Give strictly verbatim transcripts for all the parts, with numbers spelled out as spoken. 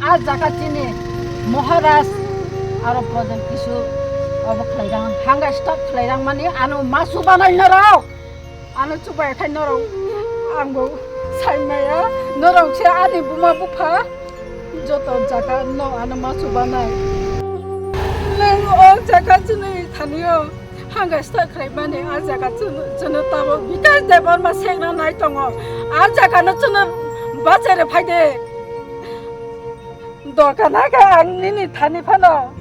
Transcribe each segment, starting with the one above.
A jaga chini Maharaj aro project kisu obo khlairang, hangga stop khlairang mani ano ma chubanai norok. Ano chubai khai norok angbo saimaya, norok se ani buma bupha joto jaga no ano ma chubanai. Nang o jaga chini thaniyo hangga stop khlaimani a jaga chini, chini tabo Bikash Debbarma sekna nai tongo. A jaga no chini bachai re phaide. Doka na kha ang nini thani phano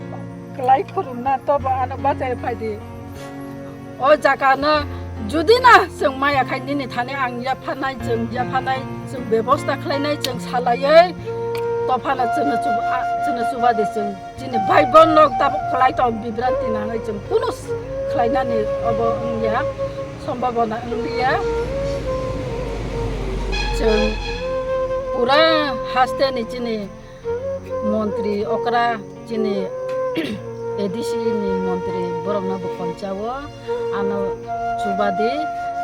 klai khurumna tobo ano bachai phaidi. O jaga no judi na chwng maya khai nini thani ang yaphanai, chwng yaphanai, chwng bebosta khlainai, chwng salaiwi tophano chwngno chuba, chwngno chuba di chwng. Chini bai bon nok tabuk khlai tong bibranti nangwi chwng kunu khlainani obo wngya, sombhabona wngya. Chwng pura haste ni chini montri okra chini A D C ni montri borokno bo konchao ano chubadi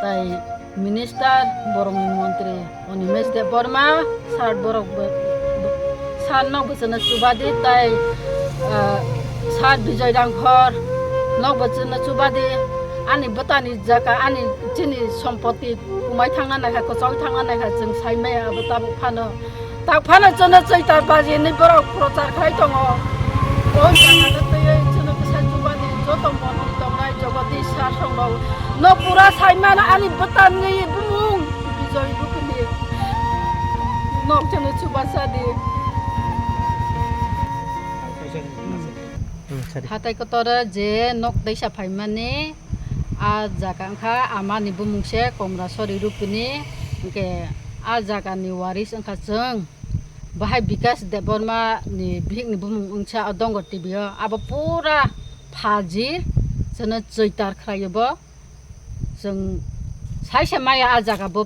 tai minister borokni montri Animesh Debbarma sir borok bo, bo, sir no bo chwngno chubadi tai, ah, sir Bijoy Rangkhor no bo chwngno chubadi ani bwtani jaka ani chini sompoti kumai thangna naikha kwchoi thangna naikha chwng saimaya abo tabuk phano. Tak phano chwngno Choitar baji hinwi borok prochar khlai tongo. O jaga no twiwi chwngno bwsai chubani joto montri tongnai Jagadish sir songrok no pura saimano ani bwtani bumung Bijoy Rupini. Nok chwngno chubasa di. Hmm, sadi. Hatai kotor je nok teisa phaimani a jaga wngkha amani bumung se Komrasori Rupini, hwnkhe a jagani waris wngkha chwng. Bahai Bikash Debbarma ni bihik ni bumung wngsa o Dongor T V o. Abo pura phajir, chwngno choitar khlai o bo. Chwng saisa maya a jaga bo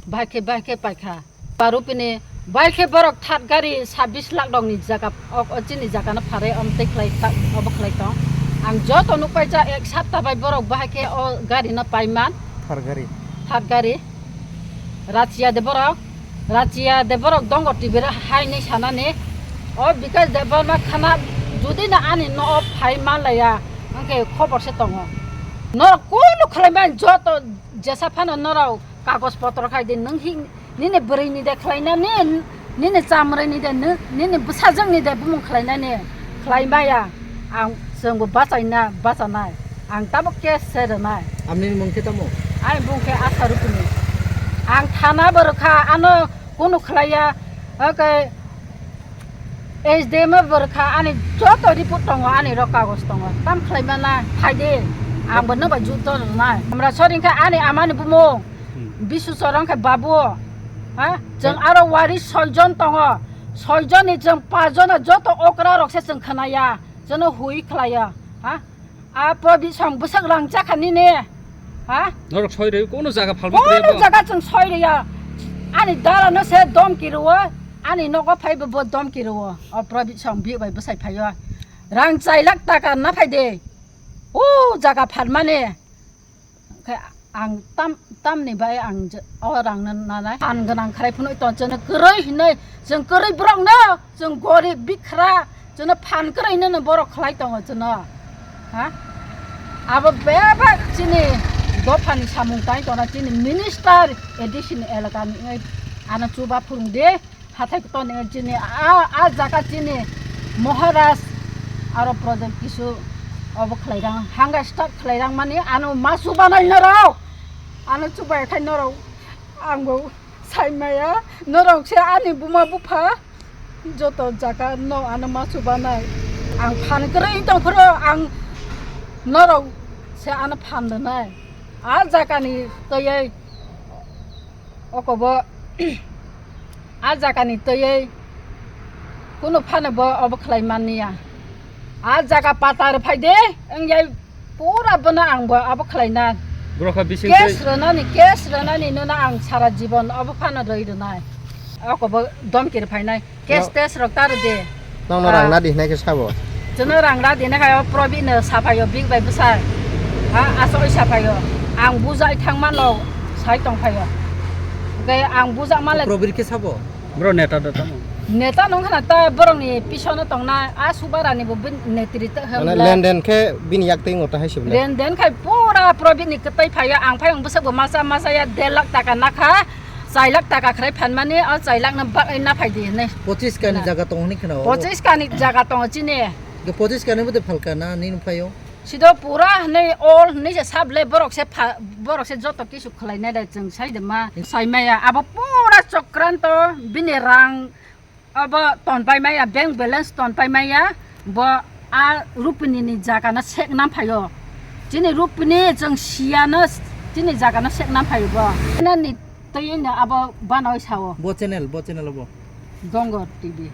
bahai khe, bahai khe paikha. Parupini bahai khe borok third gari sabbish lakh rok ni jaga o, o chini jaga no pharai om tei khlai ta, obo khlai tong. Ang joto nukpaijak ek sapta bai borok bahai khe o gari no paiman. Third gari. Third gari. Rachiya de borok. Rachiya de borok Dongor T V ro hai hinwi sanani. O Bikash Debbarma khana judi na ani no o phai manlaiya, hwnkhe khobor se tongo. Norok kunu khlai man joto jesa phano norok kagoj potro khai di nwng hi nini bwrwi ni de khlai nani, nini chamrwi ni de, ni-, nini bwsajwk ni de bumung khlai nani, khlai maya. Ang chwngbo bachaina, bachanai. Ang tabuk case se rwnai. Amni mung khe tamo? Ai bung khe Asha Rupini. Ang thana bo rwkha, ano kunu khlaiya. Oke, S D M bo rwkha, ani joto report tongo, ani rok kagoj tongo. Tam khlai mana, phaidi. Ang bo nobai juto rwnai. Komrasori khe ani amani bumung. Hmm. Bisu Chorong khe babu. Ha? Chwng aro waris soi jon tongo. Soi jon ni chwng pas jona joto okra rok se chwng khnaya. Chwngno hui khlaiya. Ha? A Probit song bwsak rang chakha nini. Ha? Norok soi rwi kono jaga phalma kono jaga chwng soi rwya. Ani dara no se domki rwo. Ani nogo phaibo bo domki rwo. O Probit song bi bai bwsai phaio. Rang chai lakh taka na phai de. O jaga phalmani. Khe ang tam, tamni bai ang je-, o rang no nanai. Phan gwnang khlai phunui tong, chwngno kwrwi hinui, chwng kwrwi borok no, chwng gorib bikhra, chwngno phan kwrwi hinui no borok khlai tongo chwngno. Ha? Abo bebak chini dophani samung tai tongna chini minister A D C ni elaka ni, ano chuba phurung de. Hathai kotor ni chini a, a jaga chini Maharaj aro project kisu obo khlairang, hanga start khlairang mani ano ma chubanai norok, ano chubai khai norok angbo saimaya, norok se ani buma bupha joto jaga no ano ma chubanai, ang phan kwrwi tongphuru ang norok se ano phan rwnai, a jaga ni twi. Okobo a jaga ni twiwi kunu phano bo obo khlai manliya. A jaga patar phai de, wngyai pura bono ang bo abo khlai na. Borok ha bising case twi rwnani, case rwnani nono ang sara jibon obo phano rwi rwnai. Okobo domkir phainai. Case test rok ta rwdi. Nokno rang na di hinai khe sabo. Chwngno rang na di hinai khe o Probit no saphaio bik bai bwsai. Ha, aswk oi saphaio. Ang bujai thang mano sai tong phaio. Hwnkhe ang bujak male. Probit khe sabo. Bro neta da tamo. Neta nung khana ta borokni pisono tongna, a Subarani bo bin netri ta Mane hemla. Lenden khe bini yak twi ngo ta hai sibla. Lenden khai pura Probit ni kwtai phaio, ang phai ang bwsakbo masa masa ya der lakh taka nakha, chai lakh taka khwrai phanmani, o chai lakh no bagwi na phai di hinwi. Pochis kani Na. Jaga tong hwnwi khna o. Pochis kani jaga tongo chini. Ge pochis kani bo de phalka na nini phaio. Sido pura hinwi all hinwi se sable borok se pha-, borok se joto kisu khwlai nai da chwng sai de ma. Sai maya abo pura chokranto bini rang Abo ton pai maya, bank balance ton pai maya, bo a Rupini ni jaga no sek nam phaio. Chini Rupini chwng siya no chini jaga no sek nam phaio bo. Nani twi no abo banoi sao. Bo channel, bo channel bo. Dongor T V.